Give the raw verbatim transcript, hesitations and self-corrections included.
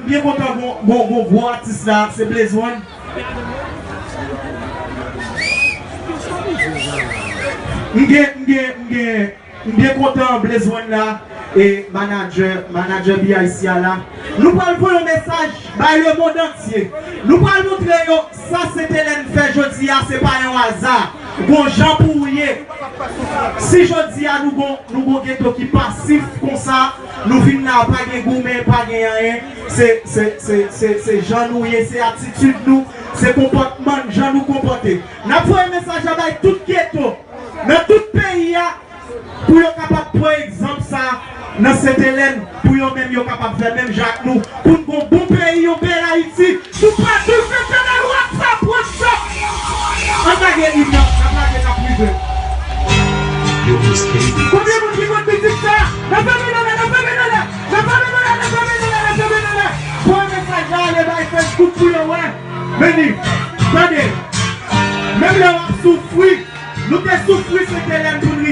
M byen kontan gon, gon, gon gwo atis la, se Blaze One. M gen, m gen, m gen, m byen kontan Blaze One la, e manager, manager B I C a la. Nou pral voye yon mesaj bay lemonn antye. Nou pral montre yo sa Sentelèn fè jodi a, se pa yon aza. Gon jan pou ou ye. Si jodi a nou gon, nou gon geto ki pasif konsa, nou vin la, pa gen goumen, pa gen anyen, se, se, se, se, se jan nou ye, se atitid nou, se konpòtman, jan nou konpòte. N ap voye mesaj la bay tout geto, nan tout peyi a, pou yo kapab pran egzanp sa nan Sentelèn, pou yo menm yo kapab fè menm jan ak nou, pou n gon bon peyi, yon bèl Ayiti. Toupatou, Sentelèn, WhatsApp, WhatsApp. Ann lage im nan, n ap lage, n ap rive. Konbyen moun ki konn mizik sa? Nan fèmen nan lè, nan fèmen nan lè, nan fèmen nan lè, nan fèmen nan lè, nan fèmen nan lè. Voye mesaj la ale bay Facebook pou yo wè. Men li, tande. Menm lè w ap soufri, nou te soufri Sentelèn pou n rive.